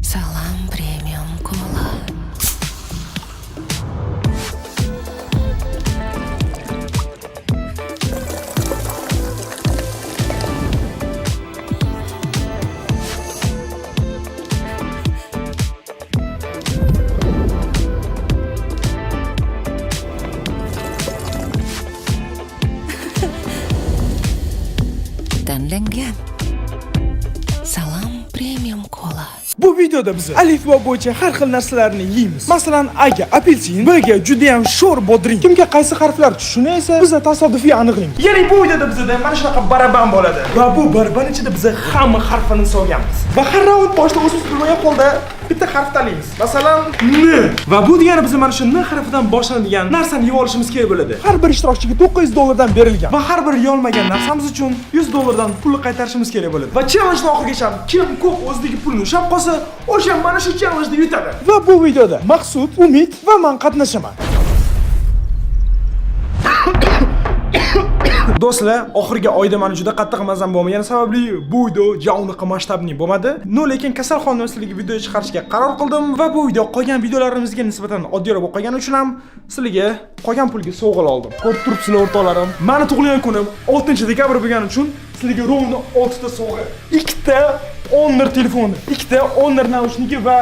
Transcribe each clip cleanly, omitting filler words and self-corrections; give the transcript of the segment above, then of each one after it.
Salam Premium Cola. Tanlangan. Salam Premium Cola. Bu videoda biz alifbo bo'yicha har xil narsalarni yeymiz. Masalan, A ga apelsin, B ga juda ham sho'r bodring. Kimga qaysi harflar tushishini esa biz tasodifiy aniqlaymiz. Ya'ni bu videoda bizda mana shunaqa baraban bo'ladi. Va bu baraban ichida biz hamma harfini solganmiz. Va har raund boshida o'zimiz bilmagan holda bitta harf tanlaymiz. Masalan, N. Va bu degani biz mana shu N harfidan boshlanadigan narsani yeb olishimiz kerak bo'ladi. Har bir ishtirokchiga 900 dollardan berilgan. Va har bir yeyolmagan narsamiz uchun 100 dollardan pulni qaytarishimiz kerak bo'ladi. Va challenge oxirigacha kim ko'p o'zidagi pulni ushlab qolsa, o'sha mana shu challengeni yutadi. Va bu videoda Maqsud, Umid va men qatnashaman. Do'stlar, oxirgi oyda meni juda qattiq mazam bo'lmagani sababli bu video ja unaqa masshtabli bo'lmadi. Но, lekin kasalxonada sizlarga video chiqarishga qaror qildim va bu video qolgan videolarimizga nisbatan oddiyroq bo'lib qolgani uchun ham sizlarga qolgan pulga sovg'a oldim. Ko'rib turibsizlar, o'rtoqlarim. Mani tug'ilgan kunim 6-dekabr bo'lgani uchun sizlarga ровно 6 ta sovg'a. Ikkita Honor telefoni, ikkita Honor наушники va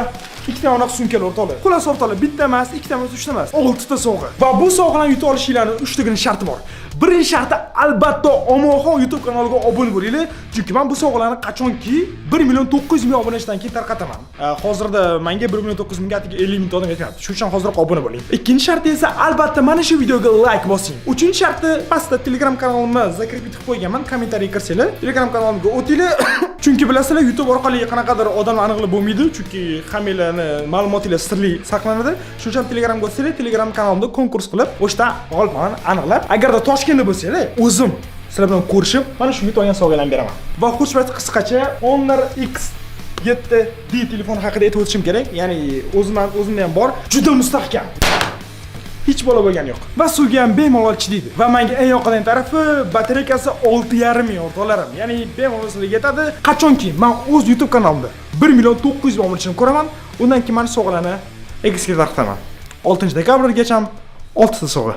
ikkita aniq sumkalar, o'rtoqlar. Xullas, o'rtoqlar, bitta emas, ikkita emas, uchta emas, oltita sovg'a. Va bu sovg'alarni yuta olishinglarni uchtagina sharti bor. Birinchi sharti, albatta, Omonxon YouTube kanaliga obuna bo'linglar, chunki men bu sovg'alarni qachonki 1 million 900 ming obunachidan keyin tarqataman. Hozirda menga 1 million 900 mingga atigi 50 ming odam yetmayapti. Shuning uchun hozirroq obuna bo'ling. Ikkinchi sharti esa, albatta, mana shu videoga like bosing. Uchinchi sharti, pastda Telegram kanalimni закрепить qilib qo'yganman, kommentariy kirsanglar, Telegram kanalimga o'tinglar. Chunki bilasizlar, YouTube orqali qanaqadir odamni aniqlab bo'lmaydi, chunki hammanglarni ma'lumotinglar sirli saqlanadi. Shuning uchun Telegramga o'tsanglar, Telegram kanalimda konkurs qilib, o'sha g'oliblarni aniqlab, agarda Toshkentda bo'lsanglar, o'zim sizlar bilan ko'rishib, mana shu yutib olgan sovg'alarni beraman. Va xushvaqt qisqacha Honor X 7D telefoni haqida aytib o'tishim kerak. Ya'ni o'zim ham, o'zimda ham bor, juda mustahkam. Hech bola bo'lgani yo'q. Va suvga ham bemalol chidaydi. Va menga eng yoqadigan tarafi batareykasi 6,5 ming, o'rtoqlarim. Ya'ni bemalol sizlarga yetadi. Qachonki men o'z YouTube kanalimda 1 million 900 ming obunachini ko'raman, undan keyin mana sovg'alarni egasiga tarqataman. 6-dekabrgacha 6 ta sovg'a.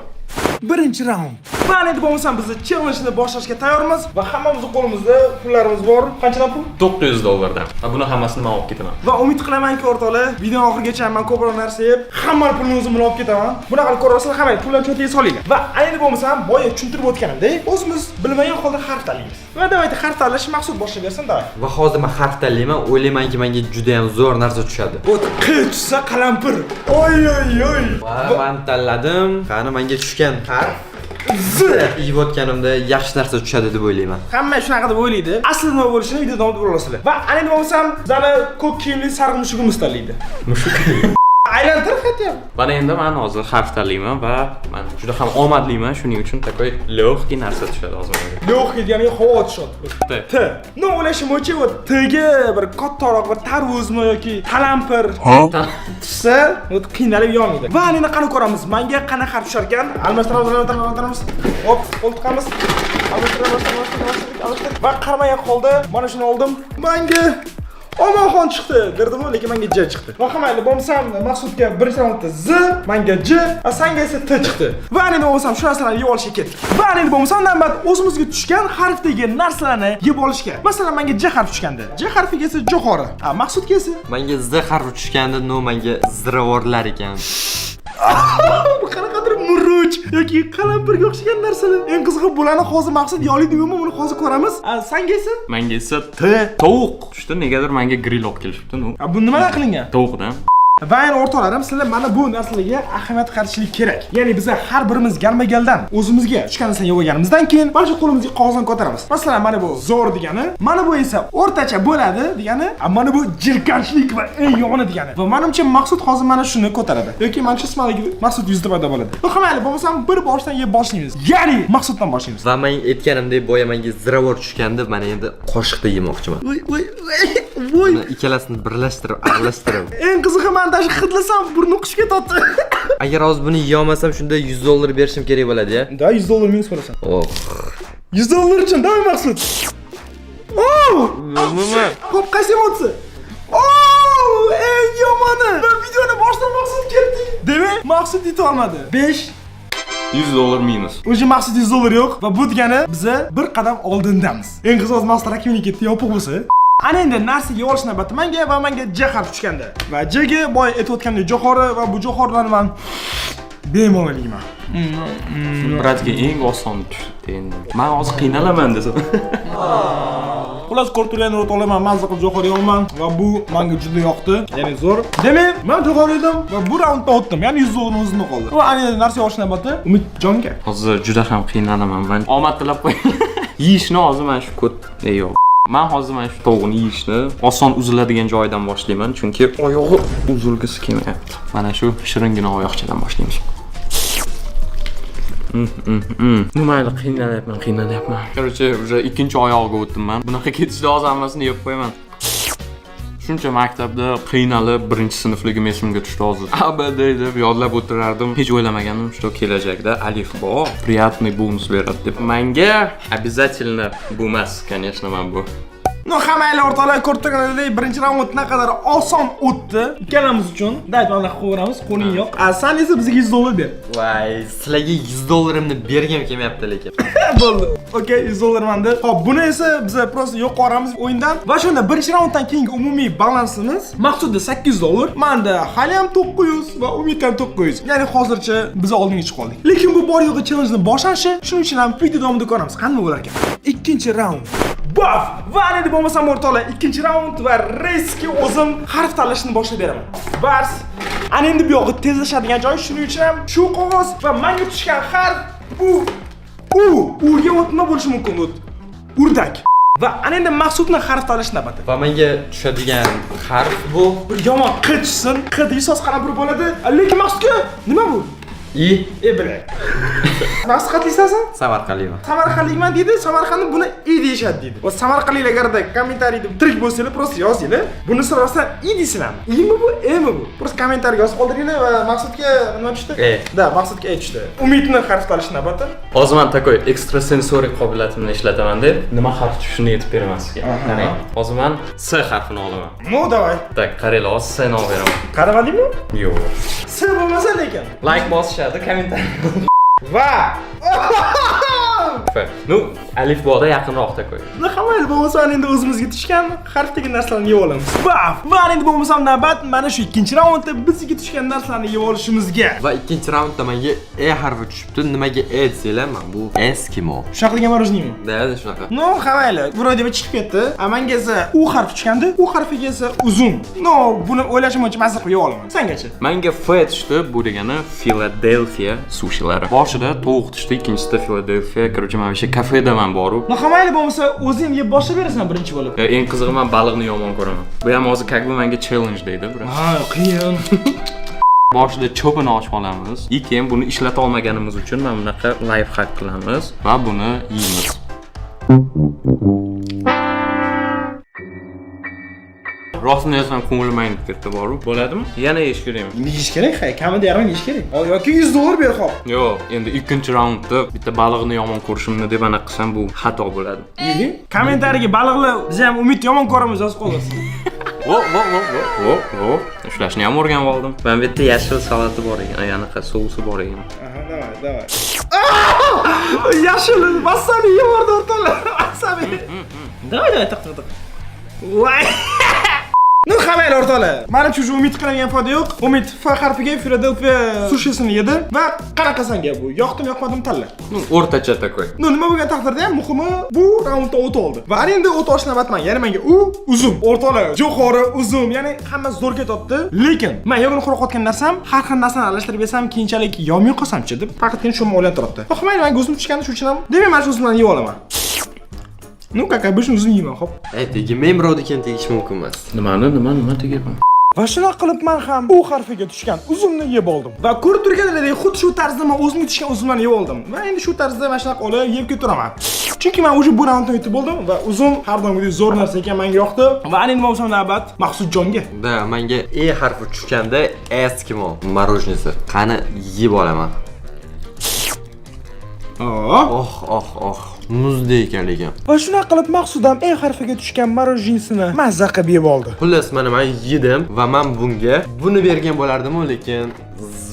Birinchi raund. Va endi bo'lmasam biz challengeni boshlashga tayyormiz va hammamizni qo'limizda pullarimiz bor. Qanchadan pul? 900 dollardan. Va buni hammasini men olib ketaman. Va umid qilamanki, o'rtoqlar, videoni oxirigacha men ko'proq narsa yeb, hamma pulni o'zim bilan olib ketaman. Bunaqa qilib ko'rasizlar, hamma pullarni cho'ntagiga solinglar. Va endi bo'lmasam, boya tushuntirib o'tganimdek, o'zimiz bilmagan holda harf tanlaymiz. Va давайте harf tanlash, Maqsud boshlab bersin, давай. Va hozir men harf tanlayman, o'ylaymanki, menga juda ham zo'r narsa tushadi. Вот Q tushsa, qalampir. Oy oy oy. Va men tanladim. Qani, menga tushgan harf Z. Yeyotganimda yaxshi narsa tushadi deb o'ylayman. Hamma shunaqa deb o'ylaydi. Aslida nima bo'lishini video davomida ko'rasizlar. Va endi bo'lmasam, bizani ko'k kiyimli sariq mushugimiz tanlaydi. Mushuk. Aylantir хотя бы. Mana endi men hozir harf tanlayman va men juda ham omadliman, shuning uchun такой легкий narsa tushadi hozir menga. Легкий degani havo tushadi. T. T. Но, o'ylashim bo'yicha, вот T ga bir kattaroq bir tarvuzmi yoki qalampir tushsa, вот qiynalib yonmaydi. Va endi qani ko'ramiz, menga qanaqa harf tushar ekan? Almashtiramiz, almashtiramiz, almashtiramiz. Hop, qo'l tiqamiz. Almashtir, almashtir, almashtir, almashtir, almashtir. Va qaramagan holda mana shuni oldim. Menga Omonxon chiqdi derdim, lekin menga J chiqdi. Va mayli, bo'lmasam Maqsudga birinchi raundda Z, menga J, a sanga esa T chiqdi. Va endi bo'lmasam shu narsalarni yeb olishga ketdik. Va endi bo'lmasam navbat o'zimizga tushgan harfdagi narsalarni yeb olishga. Masalan, menga J harfi tushganda, J harfiga esa jo'xori. A Maqsudga esa Menga Z harfi tushganda, но menga ziravorlar ekan. Bu qanaqadir murch yoki qalampirga o'xshagan narsalar. Eng qizig'i, bularni hozir Maqsud yo'lidimi, buni hozir ko'ramiz. A sanga esa? Menga esa T, tovuq tushdi. Negadir menga grill olib kelishibdi. Ну, A bu nimadan qilingan? Tovuqdan. Va endi, o'rtoqlarim, sizlar mana bu narsalarga ahamiyat qaratishlik kerak. Ya'ni biz har birimiz galma-galdan o'zimizga tushgan narsani yeb olganimizdan keyin mana shu qo'limizga qog'ozni ko'taramiz. Masalan, mana bu zo'r degani, mana bu esa o'rtacha bo'ladi degani, a mana bu jirkanchlik va eng yomoni degani. Va menimcha, Maqsud hozir mana shuni ko'taradi. Yoki mana shu smaligi Maqsud yuzida paydo bo'ladi. Bu mayli, bo'lmasam bir boshdan yeb boshlaymiz. Ya'ni Maqsuddan boshlaymiz. Va men aytganimdek, boya menga ziravor tushganda, mana endi qoshiqda yemoqchiman. Voy voy voy. Buni ikkalasini birlashtirib, aralashtirib. Eng qizig'i, men даже hidlasam burnim qishib ketyapti. Agar hozir buni yeyolmasam, shunda 100 dollar berishim kerak bo'ladi, ya. Да, 100 dollar minus bo'lasan. Oh. 100 dollar uchun, давай, Maqsud. Oh! Nima? Xo'p, qaysi emotsiya? Oh! Maqsud yutib olmadi. 5. 100 dollar minus. Уже Maqsud 100 dollar yo'q va bu degani biza bir qadam oldindamiz. Eng qizig'i, Maqsud rakibini ketdi, yopiq bo'lsa. Ana endi narsa yeb olish navbati menga va menga J harfi tushgandi. Va J ga boya aytib o'tgandek jo'xori va bu jo'xorilarni man bemalol yeyman. Брат ga eng oson tushdi endi. Man hozir qiynalaman desam. Xullas, ko'rib turgan o'rtoqlar, mazza qilib jo'xori yeyapman va bu menga juda yoqdi. Ya'ni zo'r. Demak, men jo'xori yedim va bu raundda o'tdim. Ya'ni 100 dollar o'zimda qoldi. Va ana endi narsa olish navbati Umidjonga. Hozir juda ham qiynalaman man. Omad tilab qo'ying. Yeyishni hozir mana shu ko't, yo'q. Man hozir mana shu tovuqni yeyishni oson uziladigan joyidan boshlayman, chunki oyog'i uzilgisi kelmayapti. Mana shu shiringina oyoqchadan boshlaymiz. Ну mayli, qiynalyapman, qiynalyapman. Короче, уже ikkinchi oyog'iga o'tdim man. Bunaqa ketishda hozir hammasini yeb qo'yaman. Shuncha maktabda qiynalib birinchi sinfligim esimga tushdi hozir. A, B, D deb yodlab o'tirardim. Hech o'ylamagandim, что kelajakda alifbo приятный bonus beradi deb. Menga обязательно bu emas, конечно, man bu. Ну, hammanglar o'rtoqlar, ko'rib turganingizdek, birinchi raund naqadar oson o'tdi ikkalamiz uchun. Давай, mana qo'yamiz, qo'ling yo'q. A san esa bizga 100 dollar ber. Voy, sizlarga 100 dollarimni bergim kelmayapti lekin. Bo'ldi. Okey, 100 dollar manda. Xo'p, buni esa biz просто yo'q yuboramiz o'yindan. Va shunda birinchi raunddan keyingi umumiy balansimiz Maqsudda 800 dollar, menda hali ham 900 va Umid ham 900. Ya'ni hozircha biz oldinga chiqib qoldik. Lekin bu bor yo'g'i challengening boshlanishi, shuning uchun ham video davomida ko'ramiz qanday bo'lar ekan. Ikkinchi raund. Baf! Va endi bo'lmasam o'rtoqlar, ikkinchi raund va резкий o'zim harf tanlashni boshlab beraman. Bars. Ana endi bu yog'i tezlashadigan joy, shuning uchun ham shu qog'oz va menga tushgan harf bu U. Uga o't nima bo'lishi mumkin? O't. O'rdak. Va ana endi Maqsudni harf tanlash navbati. Va menga tushadigan harf bu Bir yomon q tushsin. Q deysiz, qanaqa bir bo'ladi. Lekin Maqsudga nima bu? I. E bilay. Maqsud, qatlaysan sen? Samarqandlikman. Samarqandlikman deydi, Samarqandni buni i deyishadi deydi. Va samarqandliklar agarda kommentariyda tirik bo'lsanglar, просто yozinglar. Buni rostdan i deysizlarmi? Imi bu, emi bu? Просто kommentariyga yozib qoldiringlar va Maqsudga nima tushdi? E. Да, Maqsudga e tushdi. Umidni harf tanlash navbati. Hozir man такой ekstrasensorik qobiliyatimni ishlataman deb nima harf tushishini aytib beraman sizga. Qarang. Hozir man S harfini olaman. Ну, давай. Так, qaranglar, hozir S ni olib beraman. Qaramadingmi? Yo'q. S bo'lmasa lekin. Like bosishadi, kommentariy. Va F. Ну, alifboda yaqinroq такой. Ну, mayli, bo'lmasa endi o'zimizga tushgan harfdagi narsalarni yeb olamiz. Va endi bo'lmasam navbat mana shu ikkinchi raundda bizga tushgan narsalarni yeb olishimizga. Va ikkinchi raundda menga E harfi tushibdi. Nimaga E desanglar, man bu Eskimo. Shunaqa degan мороженое mi? Да, shunaqa. Ну, mayli, вроде бы chiqib ketdi. A menga esa U harfi tushgandi. U harfiga esa uzum. Ну, buni o'ylashim bo'yicha mazza qilib yeb olaman. Sengachi? Menga F tushdi, bu degani Philadelphia sushilari. Boshida tovuq tushdi, ikkinchisida Philadelphia. Короче, men o'sha kafeda man borib, Ну, mayli, bo'lmasa o'zing yeb boshlab berasan birinchi bo'lib. Eng qizig'i, man baliqni yomon ko'raman. Bu ham hozir как бы menga challenge deydi, biroq. Ha, qiyin. Boshida cho'pini ochib olamiz. И keyin buni ishlata olmaganimiz uchun mana bunaqa life hack qilamiz va buni yeymiz. Rostini aytsam, ko'nglim aynib ketdi borib. Bo'ladimi? Yana yeyish kerakmi? Endi yeyish kerak, ha, kamida yarmini yeyish kerak. Yoki 100 dollar ber, xo'p. Yo'q, endi ikkinchi raundda bitta baliqni yomon ko'rishimni deb anaqa qilsam, bu xato bo'ladi. Yeding? Kommentariyaga baliqlar biz ham Umid yomon ko'ramiz yozib qoldirsin. Vo, vo, vo, vo, vo, vo. Ushlashni ham o'rganib oldim. Mana bu yerda yashil salati bor ekan, anaqa sousi bor ekan. Aha, давай, давай. Yashil wasabi yeyordi o'rtoqlar. Wasabi. Давай, давай, tiq, tiq, tiq. Voy. Ну, mayli, o'rtoqlar. Manimcha, уже Umid qiladigan foyda yo'q. Umid F harfiga Philadelphia sushisini yedi va qanaqa senga bu? Yoqdimi, yoqmadimi, tanla. Ну, o'rtacha такой. Ну, nima bo'lgan taqdirda ham muhimi bu raundda o'ta oldi. Va ana endi o'ta olish navbati menga. Ya'ni menga u uzum. O'rtoqlar, jo'xori, uzum, ya'ni hamma zo'r ketyapti. Lekin men yagona qo'rqayotgan narsam, har xil narsani aralashtirib yesam, keyinchalik yomon qolsamchi deb faqatgina shu o'ylantiribdi. Xo'p, mayli, menga uzum tushganda shu uchun ham, demak, mana shu uzumlarni yeb olaman. Ну, как обычно, uzum yeyman, xo'p. Ey, tegmang, birovnikini tegish mumkin emas. Nimani, nima, nima tegyapman? Va shunaqa qilib men ham U harfiga tushgan uzumni yeb oldim. Va ko'rib turganlaringdek, xuddi shu tarzda men o'zimga tushgan uzumlarni yeb oldim. Va endi shu tarzda mana shunaqa olib yeb ketaveraman. Chunki men уже bu raundni yutib bo'ldim va uzum har doimgidek zo'r narsa ekan, menga yoqdi. Va ana endi bo'lsam navbat Maqsudjonga. Да, menga E harfi tushganda Eskimo мороженое si. Qani, yeb olaman. Oh. Oh, oh, oh. Muzdek ekan lekin. Va shunaqa qilib Maqsud ham E harfiga tushgan мороженое sini mazza qilib yeb oldi. Xullas, mana men yedim va men bunga buni bergan bo'lardim, lekin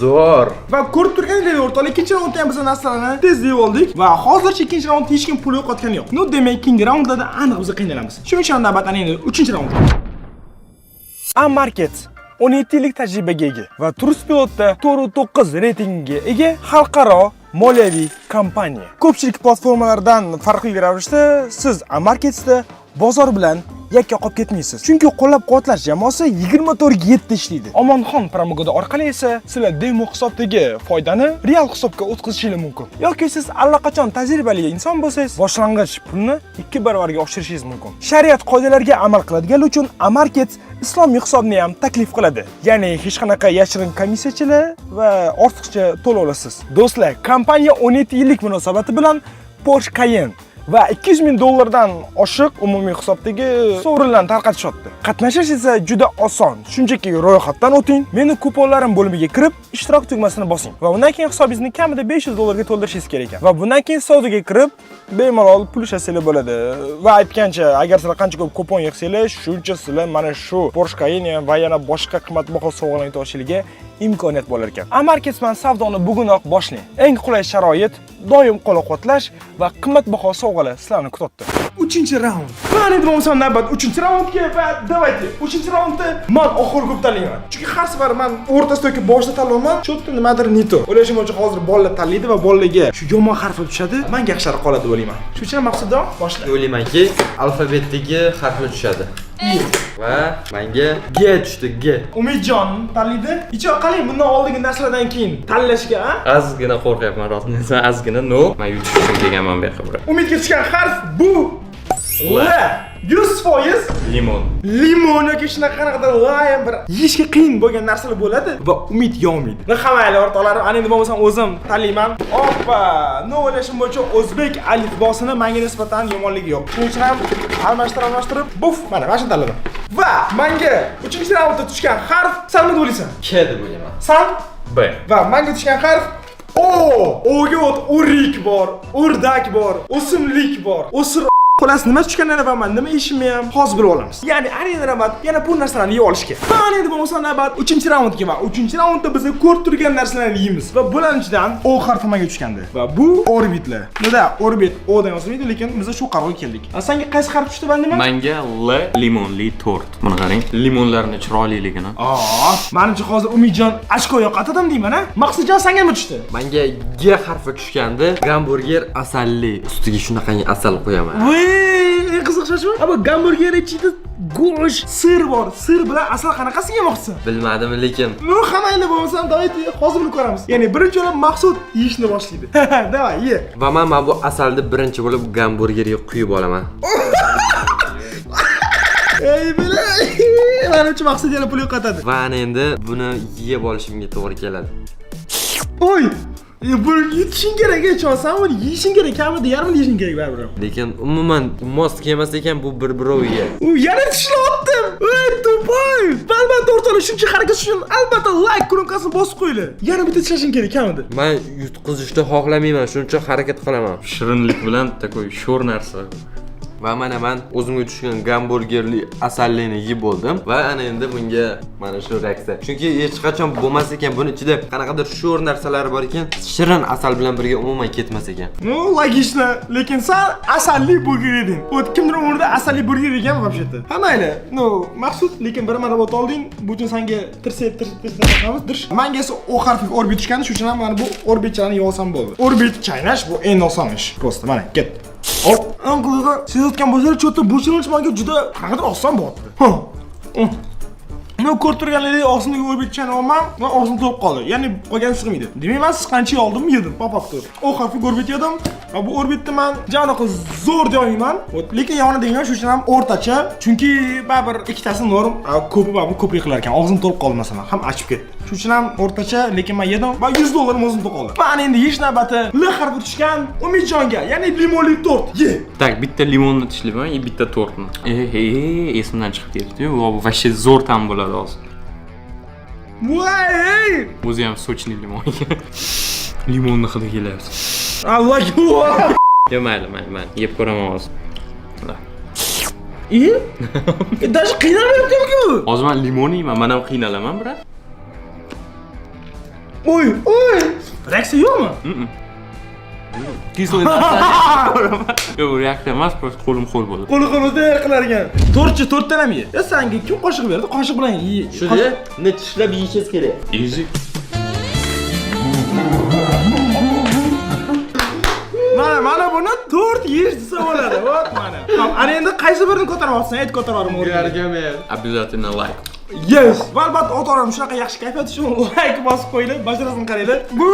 zo'r. Va ko'rib turganingizdek, o'rtoqlar, ikkinchi raundda ham biz narsalarni tez yeb oldik va hozircha ikkinchi raundda hech kim pul yo'qotgani yo'q. Ну, demak, keyingi raundlarda aniq biz qiynalamiz. Shuning uchun navbat ana endi uchinchi raund. A Market 17 yillik tajribaga ega va Trustpilotda 4.9 reytingga ega xalqaro moliyaviy kompaniya. Ko'pchilik platformalardan farqli ravishda siz Amarketsda bozor bilan yakka qolib ketmaysiz. Chunki qo'llab-quvvatlash jamoasi 24/7 ishlaydi. Omonxon promokodi orqali esa sizlar demo hisobdagi foydani real hisobga o'tkazishingiz mumkin. Yoki siz allaqachon tajribali inson bo'lsangiz, boshlang'ich pulni 2 barobarga oshirishingiz mumkin. Shariat qoidalariga amal qiladiganlar uchun Amarkets islomiy hisobni ham taklif qiladi. Ya'ni hech qanaqa yashirin komissiyachilar va ortiqcha to'lovlarsiz. Do'stlar, kompaniya 17 yillik munosabati bilan Porsche Cayenne va 200 ming dollardan oshiq umumiy hisobdagi sovrinlarni tarqatishyapti. Qatnashish esa juda oson. Shunchaki ro'yxatdan o'ting, meni kuponlarim bo'limiga kirib, ishtirok tugmasini bosing va undan keyin hisobingizni kamida 500 dollarga to'ldirishingiz kerak ekan. Va bundan keyin savdoga kirib, bemalol pul ishlasanglar bo'ladi. Va aytgancha, agar sizlar qancha ko'p kupon yig'sanglar, shuncha sizlar mana shu Porsche Cayenne va yana boshqa qimmatbaho sovg'alarni yutishingizga imkoniyat bo'lar ekan. Amarkets bilan savdoni bugunoq boshlang. Eng qulay sharoit, doim qo'llab-quvvatlash va qimmatbaho sovg'alar sizlarni kutyapti. Uchinchi raund. Va endi bo'lmasam navbat uchinchi raundga va давайте. Uchinchi raundda man oxirgi ko'p tanlayman. Chunki har safar man o'rtasida yoki boshida tanlayman, shu yerda nimadir не то. O'ylashim bo'yicha hozir bolalar tanlaydi va bolalarga shu yomon harfi tushadi, manga yaxshilari qoladi deb o'ylayman. Shuning uchun Maqsudjon boshla. O'ylaymanki, alfabetdagi harflar tushadi. Va menga G tushdi, G. Umidjon tanlaydi. Icho qalay bundan oldingi narsalardan keyin tanlashga, a? Ozgina qo'rqyapman, rostini aytsam, ozgina, но. Men yutish uchun kelganman bu yoqqa, bro. Umidga tushgan harf bu L. 100% Limon. Limon yoki shunaqa qanaqadir lime, bir yeyishga qiyin bo'lgan narsalar bo'ladi va Umid yolmaydi. Ну mayli, o'rtoqlarim, ana endi bo'lmasam o'zim tanlayman. Oppa, ну o'ylashim bo'yicha o'zbek alifbosini menga nisbatan yomonligi yo'q. Shuning uchun ham almashtirib almashtirib, buf, mana shuni tanladim. Va menga 3-raundda tushgan harf, san nima deb o'ylaysan? K deb o'ylayman. San B. Va menga tushgan harf O. O'ga o't o'rik bor, o'rdak bor, o'simlik bor. O'sir. Xullas, nima tushganini va man nima yeyishimni ham hozir bilib olamiz. Ya'ni ana endi navbat yana bu narsalarni yeb olishga. Va ana endi bo'lmasa navbat 3-raundga va 3-raundda biz ko'rib turgan narsalarni yeymiz. Va bularning ichidan O harfi menga tushgandi. Va bu orbitlar. Nida orbit O dan yozilmaydi, lekin biz shu qarorga keldik. A senga qaysi harf tushdi va nima? Menga L, limonli tort. Buni qarang. Limonlarni chiroyliligini. Aa, manimcha hozir Umidjon ochko yo'qotadim deyman, a? Maqsudjon, senga nima tushdi? Menga G harfi tushgandi. Gamburger asalli. Ustiga shunaqangi asal qo'yaman. Voy, eng qiziq shu. Ama gamburger ichida go'sht, сыр bor. Сыр bilan asal qanaqasiga yemoqchisan? Bilmadim, lekin Ну, hammanglar bo'lmasam, давайте hozir buni ko'ramiz. Ya'ni birinchi bo'lib Maqsud yeyishni boshlaydi. Давай, ye. Va men mana bu asalni birinchi bo'lib gamburgerga quyib olaman. Ey, bila. Manimcha Maqsud yana pul yo'qotadi. Va ana endi buni yeb olishimga to'g'ri keladi. Oy! E, buni yutishing kerak, ey, san buni yeyishing kerak, kamida yarmini yeyishing kerak baribir. Lekin umuman mos kelmas ekan bu bir-biroviga. U yana tishlayaptim. Ey, тупой! Albatta, o'rtoqlar, shuncha harakat uchun albatta like knopkasini bosib qo'yinglar. Yana bitta tishlashing kerak kamida. Men yutqizishni xohlamayman, shuning uchun harakat qilaman. Shirinlik bilan такой sho'r narsa. Va mana men o'zimga tushgan gamburgerli asallini yeb bo'ldim va ana endi bunga mana shu reaksiya. Chunki hech qachon bo'lmas ekan, buni ichida qanaqadir sho'r narsalari bor ekan, shirin asal bilan birga umuman ketmas ekan. Ну, логично, lekin san asalli burger yeding. Вот kimdir umrida asalli burger yegan вообще-то. Ha, mayli. Ну, Maqsud, lekin bir marta olding. Bu uchun senga tirsa tirsa tirsa dirsh. Menga esa O harfi orbit tushgani, shuning uchun ham mana bu orbitchani yeb bo'ldi. Orbit chaynash bu eng oson ish. Просто mana ket. Hop, eng qizig'i sezayotgan bo'lsanglar, что-то bu challenge menga juda qanaqadir oson bo'lyapti. Ну, ko'rib turganlaringizdek, og'zimdagi orbitchani olman va og'zim to'lib qoldi. Ya'ni qolgani sig'maydi. Demak, man siz oldim, yedim, по факту. O harfi orbit yedim va bu orbitni man anaqa zo'r deya olmayman. Вот, lekin yomon demayman, shuning uchun ham o'rtacha. Chunki baribir ikkitasi норм, ko'pi baribir ko'prik qilar ekan. Og'zim to'lib qoldi masalan, ham achib ketdi. Shuning uchun ham o'rtacha, lekin men yedim va 100 dollarim o'zim to'lib qoldi. Va ana endi yeyish navbati L harfi tushgan Umidjonga, ya'ni limonli tort. Ye. Так, bitta limonni tishlayman и bitta tortni. E, esimdan chiqib ketdi-yu. Bu вообще zo'r ta'm bo'ladi hozir. Voy! O'zi ham сочный limon ekan. Limonni hidi kelyapti. Alloh. Yo'q, mayli, mayli, mayli. Yeb ko'raman hozir. И? Даже qiynalmayapti-ku. Hozir man limon yeyman, man ham qiynalaman, брат. Oy, oy. Reaksiya yo'qmi? Кислый narsani ko'raman. Yo'q, bu reaksiya emas, просто qo'lim ho'l bo'ldi. Qo'li qo'lida qilar ekan. To'rtchi, to'rtdan ham ye. Ya sanga kim qoshiq berdi? Qoshiq bilan ye. Shuni ne tishlab yeyishingiz kerak. Easy. Mana, mana buni to'rt yeyish desa bo'ladi. Вот mana. Hop, ana endi qaysi birini ko'taryapsan? Ayt, ko'taraverman. Обязательно лайк. Yes. Va albatta o'rtoqlarim, shunaqa yaxshi kayfiyat uchun like bosib qo'yinglar, bajarasini qaranglar. Bu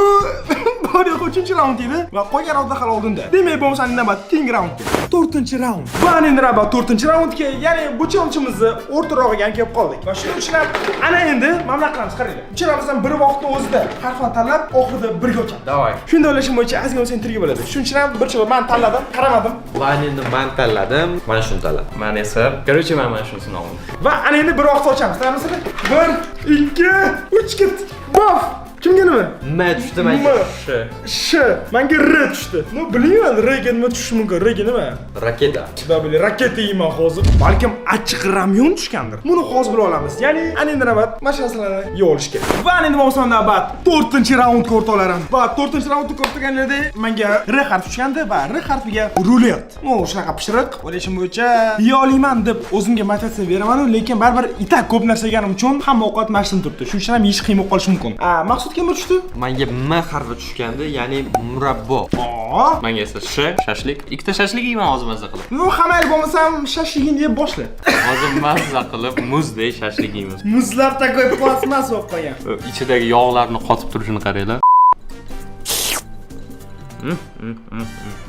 bor yo'q 3-raund edi va qolgan raundlar hali oldinda. Demak, bo'lmasa navbat keyingi raundga. 4-raund. Va endi navbat 4-raundga, ya'ni bu challengeimizni o'rtarog'iga ham kelib qoldik. Va shuning uchun ham ana endi mana bunaqa qilamiz, qaranglar. Uchalamiz ham bir vaqtda o'zida harfni tanlab, oxirida birga ochamiz. Давай. Shunda o'ylashim bo'yicha ozgina bo'lsa intriga bo'ladi. Shuning uchun ham bir man tanladim, qaramadim. Va endi man tanladim. Mana shuni tanladim. Man esa, короче, man mana shunisini oldim. Va ana endi bir vaqtda ochamiz. Tayyormisizlar? 1 2 3 ket. Bof! Kimga nima? M tushdi menga. M. Sh. Sh. Menga R tushdi. Ну, bilmayman, R ga nima tushishi mumkin. R ga nima? Raketa. Xudo bilir, raketa yeyman hozir. Balkim achchiq ramyon tushgandir. Buni hozir bilib olamiz. Ya'ni ana endi navbat mana shu narsalarni yeb olish kerak. Va ana endi bo'lmasa navbat 4-raundga o'rtoqlarim. Va 4-raundni ko'rib turganlaridek menga R harfi tushgandi va R harfiga rulet. Ну, shunaqa pishiriq. O'ylashim bo'yicha yeya olmayman deb o'zimga motivatsiya beraman, lekin baribir itak ko'p narsa yeganim uchun hamma ovqat mashina turibdi. Shuning uchun ham yeyish qiyin bo'lib qolishi mumkin. A, Maqsud kimga tushdi? Menga M harfi tushgandi, ya'ni murabbo. Aa. Menga esa sh, shashlik. Ikkita shashlik yeyman hozir mazza qilib. Ну, hamayli bo'lmasam shashligingni yeb boshla. Hozir mazza qilib muzdek shashlik yeymiz. Muzlar такой plastmas bo'lib qolgan. Ichidagi yog'larni qotib turishini qaranglar.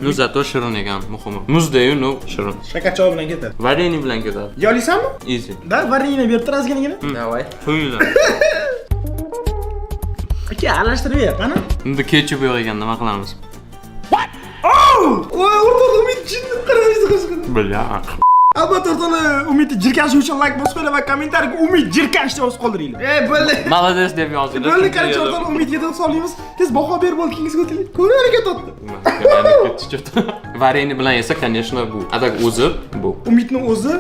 Ну, зато shirin ekan, muhimi. Muzdayu, ну, shirin. Shakar choy bilan ketadi. Варенье bilan ketadi. Yeya olasanmi? Easy. Да, варенье berib tur ozginagina. Давай. Qo'yinglar. Aka, aralashtirib ber, qani? Endi ketchup yo'q ekan, nima qilamiz? Oh! Voy, o'rtoq Umid jinni qaraysiz qizg'in. Бля. Albatta o'rtoqlar, Umidni jirkanishi uchun like bosib qo'yinglar va kommentariyaga Umid jirkanish deb yozib qoldiringlar. Ey, bo'ldi. Молодец deb yozinglar. Bo'ldi, короче, o'rtoqlar, Umidga deb solamiz. Tez baho berib bo'ldi, keyingisiga o'taylik. Ko'ra harakat otdi. Варенье bilan esa, конечно, bu. А так o'zi bu. Umidni o'zi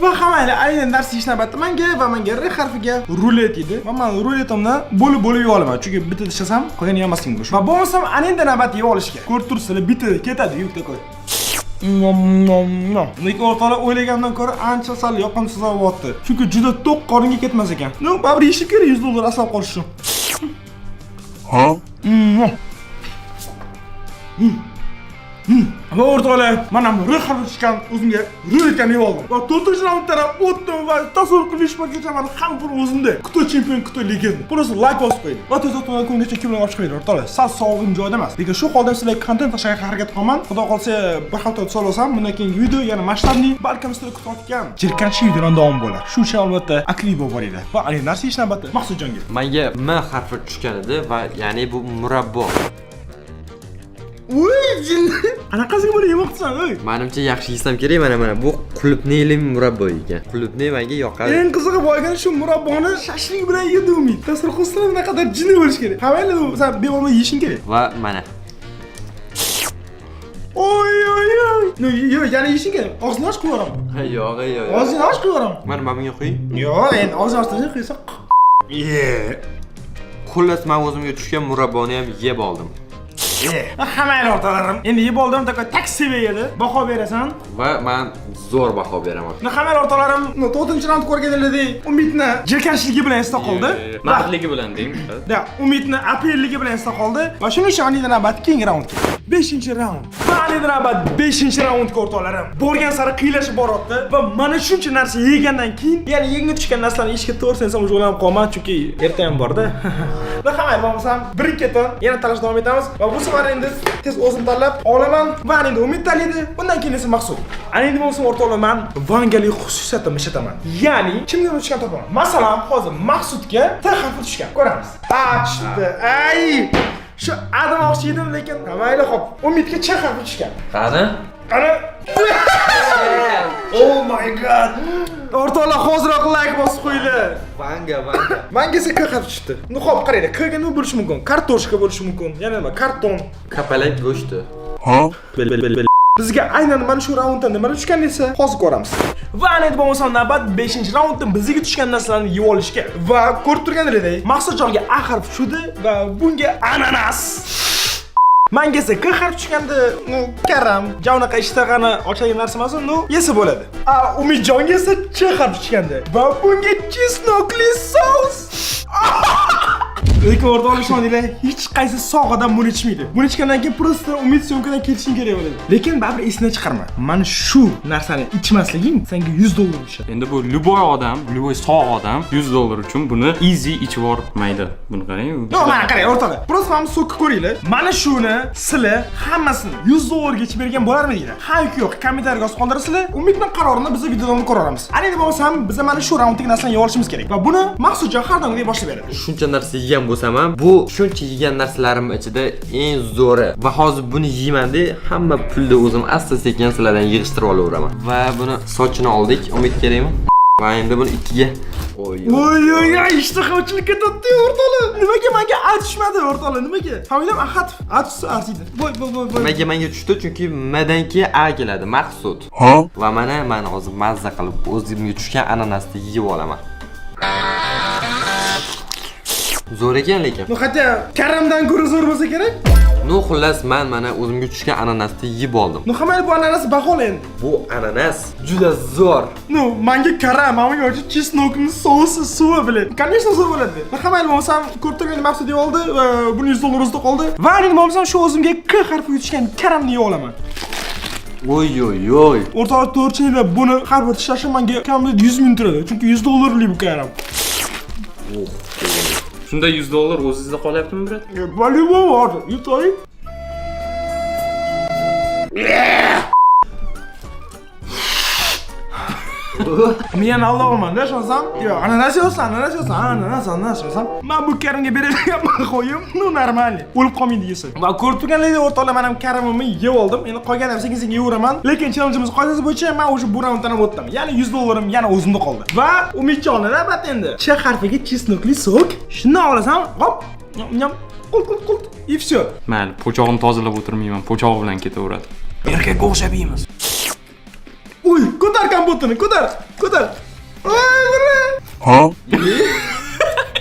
va hammanglar aynan narsa yeyish navbati menga va menga R harfiga rulet edi. Va men ruletimni bo'lib-bo'lib yeb olaman, chunki bitta tishlasam, qolganini yemasligim mumkin. Va bo'lmasam ana endi navbat yeb olishga. Ko'rib turibsizlar, bitta ketadi, yuk такой. Nom nom nom. Lekin o'rtoqlar, o'ylagandan ko'ra ancha sal yoqimsizroq bo'lyapti. Chunki juda to'q qoringa ketmas ekan. Ну, baribir yeyishim kerak 100 dollar asrab qolish uchun. Ha? Va o'rtoqlar, mana bu R harfi tushgan o'zimga ruletkani yeb oldim. Va 4-raunddan ham o'tdim va tasavvur qilish paytgacha mana hamma pul o'zimda. Кто чемпион, кто легенда. Просто like bosib qo'ying. Va tez o'tgan kungacha kim bilan olib chiqmaydi o'rtoqlar. Sal sog'lig'im joyida emas. Lekin shu holda sizlarga kontent tashlashga harakat qilaman. Xudo xohlasa bir hafta o'tsa olsam, bundan keyingi video yana масштабный, balkim sizlar kutayotgan jirkanchli videodan davom bo'lar. Shu uchun albatta aktiv bo'lib boringlar. Va ana narsa yeyish navbati Maqsudjonga. Menga M harfi tushgan edi va ya'ni bu murabbo. Uy, jinni. Qanaqasiga buni yemoqchisan, ey? Menimcha yaxshi yesam kerak, mana mana bu qulupnayli murabbo ekan. Qulupnay menga yoqadi. Eng qizig'i boyagani shu murabboni shashlik bilan yedi Umid. Tasavvur qilsanglar, naqadar jinni bo'lish kerak. Hamayli, san bemalol yeyishing kerak. Va mana. Oy oy oy. Ну, yo'q, yana yeyishing kerak. Og'zini och qo'yib yuboraman. Ha, yo'q, yo'q. Og'zini och qo'yib yuboraman. Mana mana bunga quy. Yo'q, endi og'zini ochsa quysa. Ye. Xullas, men o'zimga tushgan murabboni ham yeb oldim. Hamayli o'rtoqlarim. Endi yeb oldim, такой taksi edi. Baho berasan. Va men zo'r baho beraman. Ну, hamayli o'rtoqlarim, ну, 4-raund ko'rganlaridek Umidni jirkanchligi bilan esda qoldi. Mardligi bilan deng. Да, Umidni apelligi bilan esda qoldi. Va shuning uchun ana navbat keyingi raundga. 5-raund. Va ana navbat 5-raundga o'rtoqlarim. Borgan sari qiynalashib boryapti va mana shuncha narsa yegandan keyin, ya'ni yenga tushgan narsalarni yeyishga to'g'risini aytsam уже o'ylanib qolman, chunki erta ham borda. Va hamma bo'lmasam bir ikki yana talash davom etamiz va bu safar endi tez o'zim tanlab olaman va ana endi Umid tanlaydi, undan keyin esa Maqsud. Ana endi bo'lmasam o'rtoqlar, man Vangalik xususiyatimni ishlataman. Ya'ni kimga tushgan topaman. Masalan, hozir Maqsudga T harfi tushgan. Ko'ramiz. A tushdi. Ay! Shu A demoqchi edim, lekin mayli, xo'p. Umidga Ch harfi tushgan. Qani? Qani? Oh my god. O'rtoqlar, hoziroq like bosib qo'yinglar. Vanga, Vanga. Manga esa K harfi tushdi. Ну xo'p, qaranglar, K ga nima bo'lishi mumkin? Kartoshka bo'lishi mumkin. Yana nima? Karton. Kapalak go'shti. Bizga aynan mana shu raundda nimalar tushgan esa hozir ko'ramiz. Va ana endi bo'lmasam navbat 5-raundda bizga tushgan narsalarni yeb olishga. Va ko'rib turganingizdek, Maqsudjonga A harfi tushdi va bunga ananas. Manga esa K harfi tushganda, ну, karam, ja unaqa ishtahani ochadigan narsa emas, ну, yesa bo'ladi. A Umidjonga esa Ch harfi tushgandi va bunga чеснок li sous. Lekin o'rtoqlar, ishoninglar, hech qaysi sog' odam buni ichmaydi. Buni ichgandan keyin просто Umid съёмка dan ketishing kerak bo'ladi. Lekin baribir esingdan chiqarma. Mana shu narsani ichmasliging senga 100 dollar tushadi. Endi bu любой odam, любой sog' odam 100 dollar uchun buni easy ichib yubormaydi. Buni qarang. Yo'q, mana qarang, o'rtoqlar. Просто mana bu сок ni ko'ringlar. Mana shuni sizlar hammasini 100 dollarga ichib bergan bo'larmidinglar? Ha yoki yo'q, kommentariyga yozib qoldirasizlar. Umidning qarorini biz videodan ko'ramiz. Ana endi bo'lmasam biz mana shu raunddagi narsani yeb olishimiz kerak. Va buni Maqsudjon har doimgidek boshlab beradi. Shuncha narsa yegan bo'lsam ham, bu shuncha yegan narsalarim ichida eng zo'ri. Va hozir buni yeymanda, hamma pulni o'zim asta sekin sizlardan yig'ishtirib olaveraman. Va buni sochini oldik. Umid kerakmi? Va endi buni ikkiga. Oy. Oy oy oy, ishtaha ochilib ketdi, o'rtoqlar. Nimaga menga A tushmadi, o'rtoqlar? Nimaga? Familiyam Ahatov. A tushsa arziydi. Voy voy voy voy. Nimaga menga tushdi? Chunki Mdan keyin A keladi, Maqsud. Va mana men hozir mazza qilib o'zimga tushgan ananasni yeb olaman. Zo'r ekan lekin. Ну, хотя karamdan ko'ra zo'r bo'lsa kerak. Ну, xullas, men mana o'zimga tushgan ananasni yeb oldim. Ну, hamma bu ananas bahola endi. Bu ananas juda zo'r. Ну, manga karam, manga o'sha чеснок ni sousi, suvi bilan. Конечно, zo'r bo'ladi. Ну, hamma bo'lmasam ko'rib turgan Maqsud yeb oldi va buni 100 dollar o'zida qoldi. Va endi bo'lmasam shu o'zimga K harfi tushgan karamni yeb olaman. Oy oy oy. O'rtoqlar, to'g'richini buni har bir tishlashim menga kamida 100 ming turadi. Chunki 100 dollarlik bu karam. Shunda 100 dollar o'zingizda qolyaptimi, брат? По-любому hozir. Yutay. Men aldovman-da, ishonsam. Yo'q, ananas yozsa, ananas yozsa, ananas, ananas yozsam. Men bu karamga beradigan bahoyim, ну, нормальный. O'lib qolmaydi yesa. Va ko'rib turganlaringizdek, o'rtoqlar, men ham karamimni yeb oldim. Endi qolgan ham sekin-sekin yeyveraman. Lekin challengeimiz qoidasi bo'yicha men o'sha bu raunddan ham o'tdim. Ya'ni 100 dollarim yana o'zimda qoldi. Va Umidjonni navbat endi. Ch harfiga чеснок li сок. Shundan olasan, hop, nyam nyam, qult qult qult. И всё. Mayli, po'chog'ini tozalab o'tirmayman, po'chog'i bilan ketaveradi. Erkakka o'xshab yeymiz. Uy, ko'tar kompotini, ko'tar, ko'tar. Oy, bura. Ha?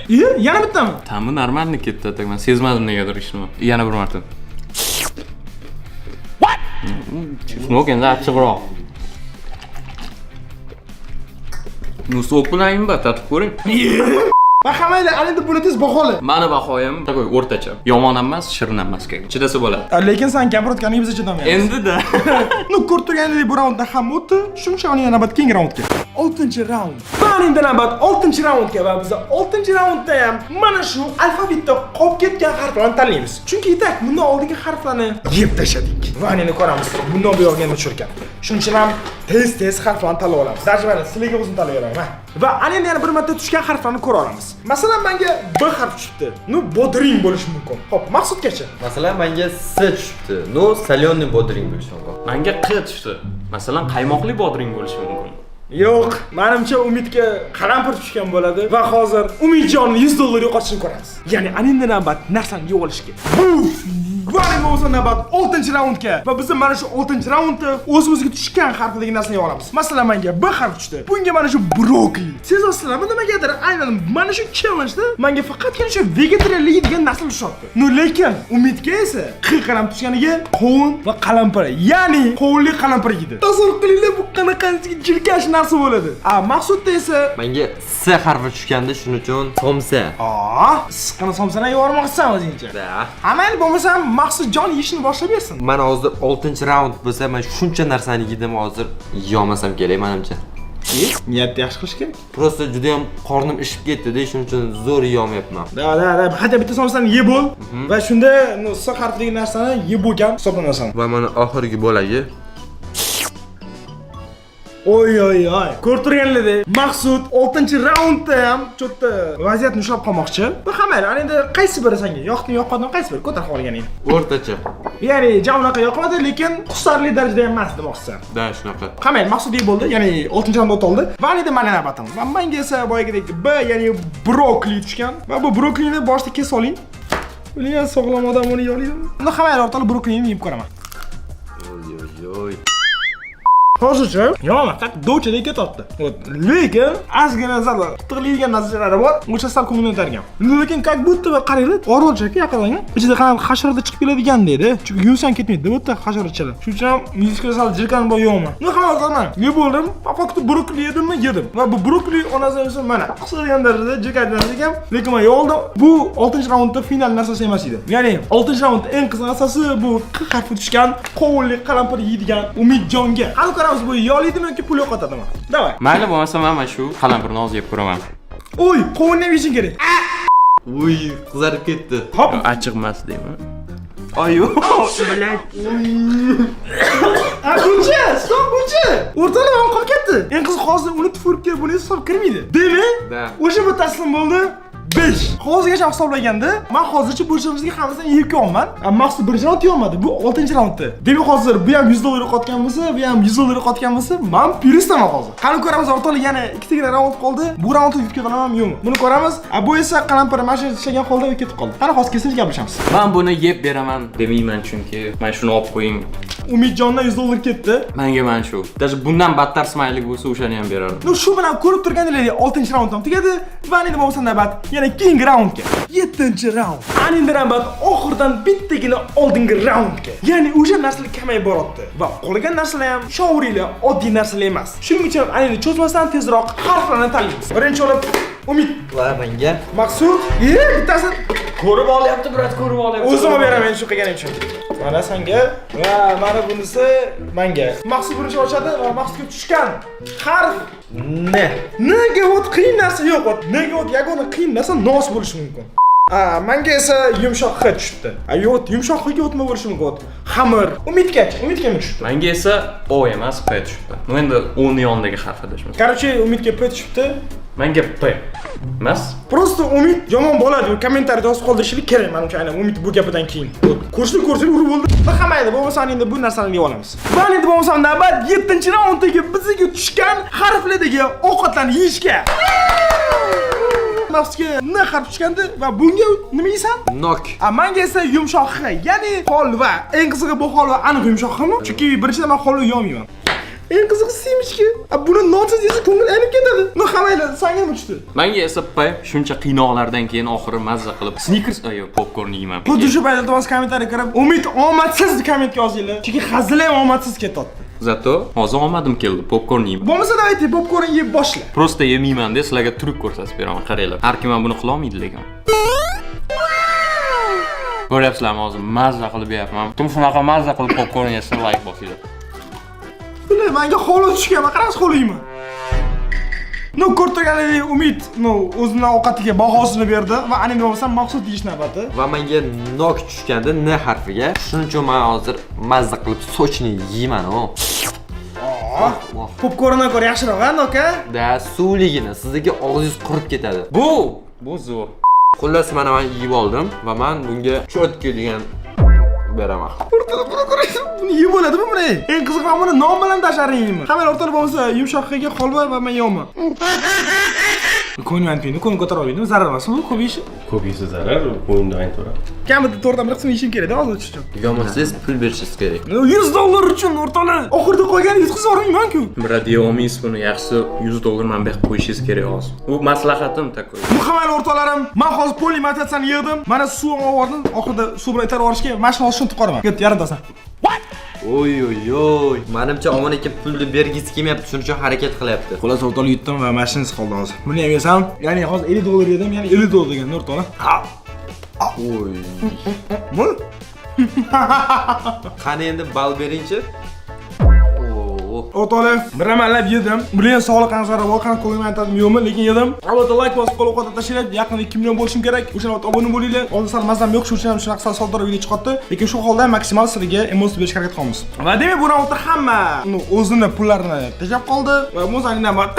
Iye, yana bittami? Ta'mi нормальный ketdi, так man sezmadim negadir ishni. Yana bir marta. What? Чеснок endi achchiqroq. Ну, сок bilan imba tatib ko'ring. Va hammaylar, ana endi buni tez bahola. Mani bahoyim такой o'rtacha. Yomon ham emas, shirin ham emas. Chidasa bo'ladi. Lekin sen gapirayotganing biz chidamaymiz. Endi-da. Ну, ko'rib turganingizdek bu raundda ham o'tdi. Shuncha uning navbat keyingi raundga. 6-raund. Va endi navbat 6-raundga va biz 6-raundda ham mana shu alfabetda qolib ketgan harflarni tanlaymiz. Chunki itak bundan oldingi harflarni yeb tashladik. Va endi ko'ramiz, bundan buyog'iga nima tushar ekan. Shuning uchun ham tez-tez harflarni tanlab olamiz. Даже mana sizlarga o'zim tanlayveraman. Va ana endi yana bir marta tushgan harflarni ko'ra olamiz. Masalan, menga B harfi tushibdi. Ну, bodring bo'lishi mumkin. Xo'p, Maqsudgacha. Masalan, menga S tushibdi. Ну, соленый bodring bo'lishi mumkin. Menga Q tushdi. Masalan, qaymoqli bodring bo'lishi mumkin. Yo'q, menimcha Umidga qalampir tushgan bo'ladi va hozir Umidjonni 100 dollar yo'qotishini ko'ramiz. Ya'ni ana endi navbat narsani yeb olishga. Buf! Va endi bo'lsa navbat 6-raundga va biz mana shu 6-raundda o'zimizga tushgan harfdagi narsani yeb olamiz. Masalan, menga B harfi tushdi. Bunga mana shu brokoli. Sezasizlarmi, nimagadir aynan mana shu challenge'da menga faqatgina shu vegetarianlik yeydigan narsa tushyapti. Ну, lekin Umidga esa Q qalam tushganiga qovun va qalampir, ya'ni qovunli qalampir yeydi. Tasavvur qilinglar, bu qanaqa jirkash narsa bo'ladi. A, Maqsudda esa Menga S harfi tushganda, shuning uchun somsa. Aa, issiqqina somsani yeyormoqchisan o'zingcha. Da. Ha, mayli, bo'lmasam Maqsudjon yeyishni boshlab bersin. Mana hozir 6-raund bo'lsa, men shuncha narsani yedim, hozir yeyolmasam kerak menimcha. Niyatni yaxshi qilish kerak. Просто juda ham qornim ishib ketdi-da, shuning uchun zo'r yeyolmayapman. Да, да, да, hatto bitta somsani yeb bo'l va shunda ну, S harfidagi narsani yeb bo'lgan hisoblanasan. Va mana oxirgi bo'lagi. Oy oy oy. Ko'rib turganlaridek, Maqsud 6-raundda ham cho'tta vaziyatni ushlab qolmoqchi. Bu ha mayli, ana endi qaysi biri senga yoqdimi, yoqmadimi, qaysi biri ko'tar xohlaganing. O'rtacha. Ya'ni ja unaqa yoqmadi, lekin qusarli darajada ham emas demoqchisan. Да, shunaqa. Ha mayli, Maqsud yeb bo'ldi, ya'ni 6-raundda o'ta oldi. Va endi mani navbatim. Va menga esa boyagidek B, ya'ni brokoli tushgan. Va bu brokolini boshida kesib oling. Bilgan sog'lom odam uni yeya oladimi? Unda ha mayli, o'rtoqlar, brokolini yeb ko'raman. Hozircha yomon, так do'chadek ketyapti. Вот, lekin ozgina sal qitiqlaydigan narsalari bor, o'sha sal ko'nglimdan o'targan. Lekin как будто бы qaranglar, orolchaka yaqinlangan. Ichida qanaqa hasharotlar chiqib keladigan deydi. Chunki yuvsang ketmaydi, bu yerda hasharotchalar. Shuning uchun ham yuzga sal jirkanib bor yo'qmi? Ну, hamma yeb bo'ldim. По факту brokoli yedimmi? Yedim. Va bu brokoli onasi mana qisadigan darajada jirkangan ekan, lekin men yoldim. Bu 6-raundda final narsasi emas edi. Ya'ni 6-raundda eng qiziq narsasi bu Q harfi tushgan qovunli qalampir yeydigan Umidjonga. Qani ko'ramiz, bu yeyolaydimi yoki pul yo'qotadimi? Давай. Mayli, bo'lmasa men mana shu qalampirni hozir yeb ko'raman. Oy, qovunni ham yeyishing kerak. Uy, qizarib ketdi. Hop. Achchiq emas deymi? Ay, Ha, buncha, стоп, buncha. O'rtalar ham qolib ketdi. Eng qiziq, hozir uni tupurib kelib buni hisob kirmaydi. Demak, Да. o'sha bu taslim bo'ldi. 5. Hozirgacha hisoblaganda, men hozircha bo'lishimizga hammasini yeb kelyapman. Maqsud birinchi raund yeyolmadi. Bu 6-raundda. Demak, hozir bu ham 100 dollar yo'qotgan bo'lsa, bu ham 100 dollar yo'qotgan bo'lsa, men plyusdaman hozir. Qani ko'ramiz, o'rtoqlar, yana ikkitagina raund qoldi. Bu raundni yutib ketamanmi, yo'qmi? Buni ko'ramiz. Bu esa qalampir mana shu ishlagan holda ketib qoldi. Qani hozir kelsin, gaplashamiz. Men buni yeb beraman demayman, chunki mana shuni olib qo'ying. Umidjondan 100 dollar ketdi. Menga mana shu. Даже bundan battar smaylik bo'lsa, o'shani ham berardim. Ну, shu bilan ko'rib turganingizdek 6-raund ham tugadi va endi bo'lmasa navbat yana keyingi raundga. 7-raund. Ana endi navbat oxiridan bittagina oldingi raundga. Ya'ni o'sha narsalar kamayib boryapti va qolgan narsalar ham shovuringlar oddiy narsalar emas. Shuning uchun ana endi cho'zmasdan tezroq harflarni tanlaymiz. Birinchi bo'lib Umid, Va menga Maqsud, bittasi Ko'rib olyapti, брат, ko'rib olyapti. O'zim olib beraman shu qilganim uchun. Mana senga va mana bunisi menga. Maqsud birinchi ochadi va Maqsudga tushgan harf N. Nega вот qiyin narsa yo'q, вот nega вот yagona qiyin narsa nos bo'lishi mumkin. A, menga esa yumshoq x tushibdi. A, yo'q, yumshoq x ga o'tma bo'lishi mumkin. Вот xamir. Umidgachi, Umidga nima tushibdi? Menga esa O emas, P tushibdi. Ну, endi O ni yonidagi harf adashmasam. Короче, Umidga P tushibdi. Menga P emas. Просто Umid yomon bola deb kommentariyada yozib qoldirishlik kerak menimcha, aynan Umid bu gapidan keyin. Ko'rishlik ko'rishlik urib bo'ldi. Va mayli, bo'lmasa endi bu narsani yeb olamiz. Va endi bo'lmasa navbat 7-raunddagi bizga tushgan harflardagi ovqatlarni yeyishga. Maqsudga N harf tushgandi va bunga nima yeysan? Nok. A, menga esa yumshoq X, ya'ni holva. Eng qizig'i, bu holva aniq yumshoq Xmi? Chunki birinchidan men holva yeyolmayman. Eng qizig'i семечки. A, buni nonsiz yesa ko'ngil aynib ketadi. Ну, mayli, sanga nima tushdi? Menga esa P. Shuncha qiynoqlardan keyin oxiri mazza qilib Snickers, ayo, popkorn yeyman. Xuddi shu paytda iltimos kommentariy kirib, Umid omadsiz kommentga yozinglar. Chunki hazil ham omadsiz ketyapti. Зато hozir omadim keldi, popkorn yeyman. Bo'lmasa давайте popkorn yeb boshla. Просто yemayman de, sizlarga truk ko'rsatib beraman, qaranglar. Har kim ham buni qila olmaydi lekin. Ko'ryapsizlarmi, hozir mazza qilib yeyapman. Kim shunaqa mazza qilib popkorn yesa, like bosinglar. Bular menga holva tushgan, men qanaqasi holva yeyman? Ну, ko'rib turganingizdek Umid, ну, o'zini ovqatiga bahosini berdi va ana endi bo'lmasa Maqsud yeyish navbati. Va menga nok tushgandi N harfiga. Shuning uchun men hozir mazza qilib сочный yeyman, o. Oh, popkorndan ko'ra yaxshiroq, a, nok, a? Да, suvligini sizniki og'zingiz qurib ketadi. Bu zo'r. Xullas, mana men yeb oldim va men bunga чётко degan beraman. O'rtada buni ko'rasiz, buni yeb bo'ladimi buni? Eng qizig'i, men buni non bilan tashqari yeyman. Hamma o'rtada bo'lmasa yumshoqligiga holva va men yeyolman. Ko'nglim aytmaydi, ko'nglim ko'tara olmaydimi? Zarar emasmi bu ko'p yeyishi? Ko'p yesa zarar, ko'ngilda aytaveradi. Kamida to'rtdan bir qism yeyishim kerak-da hozir tushib. Yomon, pul berishingiz kerak. 100 dollar uchun, o'rtoqlar. Oxirida qolgan yutqizib yubormayman-ku. Брат, yeyolmaysiz buni, yaxshisi 100 dollar mana bu yoqqa qo'yishingiz kerak hozir. Bu maslahatim такой. Muhammed o'rtoqlarim, men hozir полный motivatsiyani yig'dim. Mana suv olib bordim. Oxirida suv bilan itarib yuborishga mashina olishni unutib qolaman. Ket, yarimtasan. Oy oy oy. Menimcha Omon aka pulni bergisi kelmayapti, shuning uchun harakat qilyapti. Xullas, o'rtoqlar, yutdim va mashinasi qoldi hozir. Buni ham yesam, ya'ni hozir 50 dollar yedim, ya'ni 50 dollar degan o'rtoqlar. Oy. Bu Qani endi ball beringchi. Oo. O'rtoqlar, bir amallab yedim. Bular ham sog'liq qanaqa bor, qanaqa ko'nglim aytadimi yo'qmi, lekin yedim. Albatta like bosib qo'llab-quvvatlab tashlanglar. Yaqin 2 million bo'lishim kerak. O'sha vaqt obuna bo'linglar. Hozir sal mazam yo'q, shuning uchun ham shunaqa sal soddroq video chiqyapti. Lekin shu holda ham maksimal sizlarga emotsiya berishga harakat qilamiz. Va demak, bu raundda hamma o'zini pullarini tashlab qoldi va muzani navbat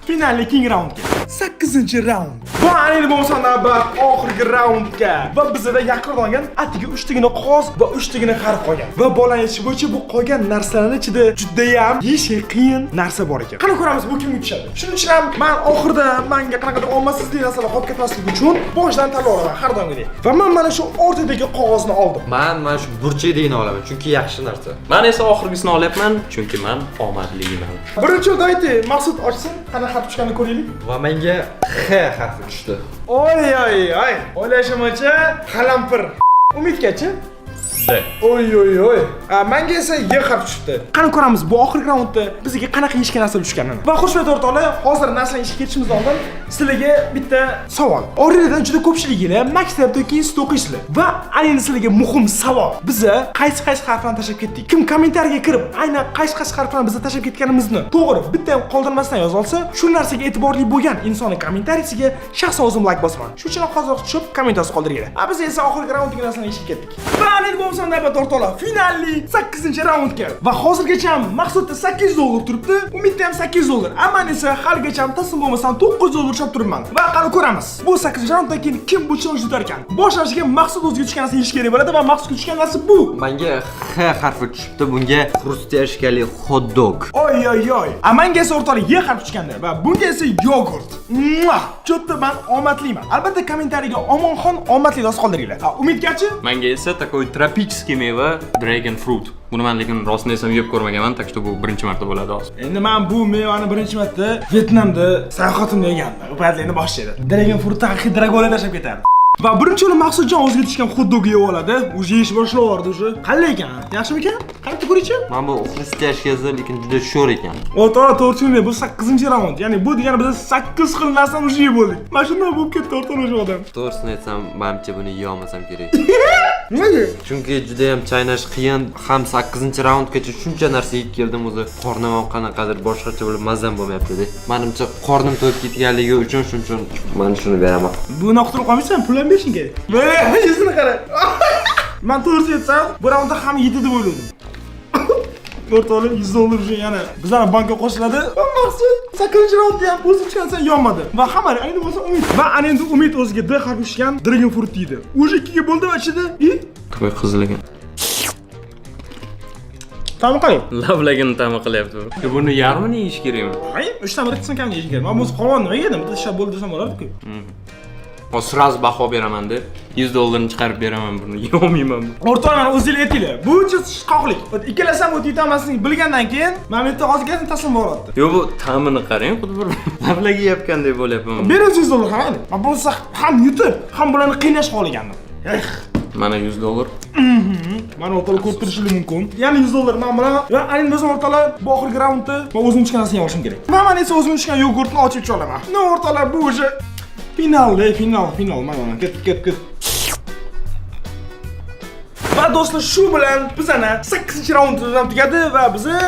finalli keyingi raundga. Sakkizinchi raund. Va endi bo'lmasa navbat oxirgi raundga. Va bizada yaqin qolgan atigi uchtagina qog'oz va uchtagina harf qolgan. Va bolani aytishi bo'yicha bu qolgan narsalarning ichida judayam yeyish qiyin narsa bor ekan. Qani ko'ramiz, bu kimga tushadi. Shuning uchun ham man oxirida manga qanaqadir omadsizlik narsalar qolib ketmasligi uchun boshidan tanlab olaman har doimgidek. Va man mana shu o'rtadagi qog'ozni oldim. Man mana shu burchakdagini olaman, chunki yaxshi narsa. Man esa oxirgisini olyapman, chunki man omadliman. Birinchi давайте Maqsud ochsin, qanaqa harf tushganini ko'raylik. Va menga X harfi tushdi. Oy oy oy. O'ylashimcha qalampir. Umidgachi? D. Oy oy oy. A, manga esa Y harfi tushibdi. Qani ko'ramiz bu oxirgi raundda bizga qanaqa yeyishga narsa tushganini. Va xushvaqt, o'rtoqlar, hozir narsani ishga ketishimizdan oldin sizlarga bitta savol. Oranglardan juda ko'pchiliginglar maktabda yoki institutda o'qiysizlar. Va ana endi sizlarga muhim savol. Biza qaysi qaysi harflarni tashlab ketdik? Kim kommentariyaga kirib, aynan qaysi qaysi harflarni biza tashlab ketganimizni to'g'ri bitta ham qoldirmasdan yoza olsa, shu narsaga e'tiborli bo'lgan insonning kommentariyasiga shaxsan o'zim like bosaman. Shuning uchun hozir tushib komment yozib qoldiringlar. A biz esa oxirgi raunddagi narsani ishga ketdik. Va endi bo'lmasa navbat, o'rtoqlar, finalli 8-raundga. Va hozirgacha Maqsudda 800 dollar turibdi, Umidda ham 800 dollar. Ammo esa haligacha taslim bo'lmasam 900 dollar ushlab turibman. Va qani ko'ramiz. Bu 8-raunddan keyin kim bu challenge yutar ekan? Boshlanishiga Maqsud o'ziga tushgan narsani yeyish kerak bo'ladi va Maqsudga tushgan narsa bu. Menga X harfi tushibdi, bunga хрустяшка li hot dog. Oy oy oy. A manga esa, o'rtoqlar, Y harfi tushganda va bunga esa yogurt. Muah! Чё-то man omadliman. Albatta kommentariyaga "Omonxon omadli" yozib qoldiringlar. Ha, Umidgachi? Menga esa такой тропический meva, dragon fruit. Buni man lekin rostini desam yeb ko'rmaganman, так что bu birinchi marta bo'ladi hozir. Endi men bu mevani birinchi marta Vyetnamda sayohatimda yegandim. U paytlar endi boshlaydi. Dragon fruitni haqiqiy dragonlar tashlab ketardi. Va birinchi o'rin Maqsudjon o'ziga tushgan xot-dog yeb oladi. Уже yeyish boshlayapti уже. Qanday ekan? Yaxshimikan? Qarab ko'ringchi. Mana bu хрустяшка si lekin juda sho'r ekan. O'rtoqlar, to'g'ri, bu 8-raund. Ya'ni bu degani biz 8 xil narsani уже yeb bo'ldik. Mana shunday bo'lib ketdi, o'rtoqlar, o'sha odam. To'g'risini aytsam, manimcha buni yeyolmasam kerak. Nimaga? Chunki juda ham chaynash qiyin, ham 8-raundgacha shuncha narsa yeb keldim o'zi. Qornim ham qanaqadir boshqacha bo'lib, mazam bo'lmayapti-da. Manimcha qornim to'yib ketganligi uchun, shuning uchun mana shuni beraman. Buni qutulib qolmaysan, pul ham berishing kerak. Mana yuzini qara. Man to'g'risini aytsam, bu raundda ham yedi deb o'yladim. O'rtoqlar, 100 dollar uchun yana bizlarni bankka qo'shiladi. Va Maqsud 8-raundda ham o'zi tushgan yonmadi. Va hamma endi bo'lsa Umid. Va ana endi Umid o'ziga D harfi tushgan dragon fruit yeydi. Уже ikkiga bo'ldi va ichida и Такой qizil ekan. Ta'mi qalay? Lavlagini ta'mi qilyapti bu. Yo, buni yarmini yeyish kerakmi? Ay, uchdan bir qism kam yeyish kerak. Men bo'lsa qolgan nima yedim? Bitta tashlab bo'ldi desam bo'lardi-ku. Hozir сразу baho beraman deb 100 dollarni chiqarib beraman, buni yeyolmayman. O'rtoqlar, mana o'zinglar aytinglar. Bu chiqishqoqlik. Ikkalasi ham o'tib yutolmasligini bilgandan keyin mana bu yerda hozirgina taslim bo'lyapti. Yo'q, bu ta'mini qarang, xuddi bir lavlagi yeyotgandek bo'lyapman. Ber 100 dollar ham. Men bo'lsa ham yutib, ham bularni qiynash xohlagandim. Eh. Mana 100 dollar. Mana, o'rtoqlar, ko'rib turishingiz mumkin. Yana 100 dollar men bilan va endi bo'lsa, o'rtoqlar, bu oxirgi raundda men o'zim tushgan narsani olishim kerak. Va man esa o'zim tushgan yogurtni ochib icha olaman. Но, o'rtoqlar, bu уже finalda, final, final. Mana mana ket ket ket. Va do'stlar, shu bilan bizani 8-raundimiz ham tugadi va bizni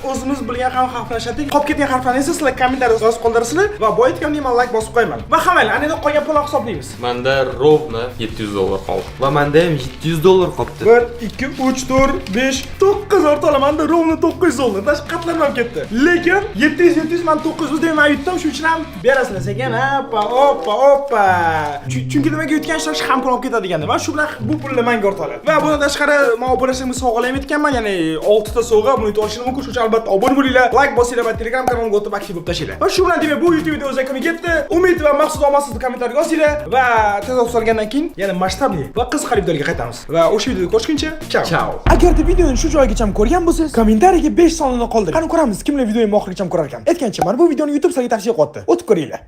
o'zimiz bilgan ham harflarni ishlatdik. Qolib ketgan harflarni esa sizlar kommentariyada yozib qoldirasizlar va boya aytgandek men like bosib qo'yaman. Va hammaylar, ana endi qolgan pulni hisoblaymiz. Manda ровно 700 dollar qoldi. Va menda ham 700 dollar qolibdi. 1, 2, 3, 4, 5, 9, o'rtoqlar, manda ровно 900 dollar. Dash qatlanib ham ketdi. Lekin 700, 700, man 900 demak man yutdim, shuning uchun ham berasizlar sekin. Oppa, oppa, oppa. Chunki nimaga yutgan ishtirokchi ham pul olib ketadi deganda. Man shu bilan bu pulni manga, o'rtoqlar. Va bundan tashqari men obunachilarimga sovg'alar ham aytganman, ya'ni 6 ta sovg'a, buni yutib olishingiz mumkin. Shuning uchun albatta obuna bo'linglar, like bosinglar va Telegram kanalimga o'tib aktiv bo'lib tashlanglar. Va shu bilan demak bu YouTube video o'z yakuniga yetdi. Umid va Maqsud omadsiz kommentariyga yozinglar va tez solgandan keyin yana masshtabli va qiziqarli videolarga qaytamiz. Va o'sha videoda ko'rishguncha, chao. Chao. Agarda videoni shu joygacha ko'rgan bo'lsangiz, kommentariyaga 5 sonini qoldiring. Qani ko'ramiz, kimlar videoni oxirigacha ko'rar ekan. Aytgancha, mana bu videoni YouTube sizlarga tavsiya qilyapti. O'tib ko'ringlar.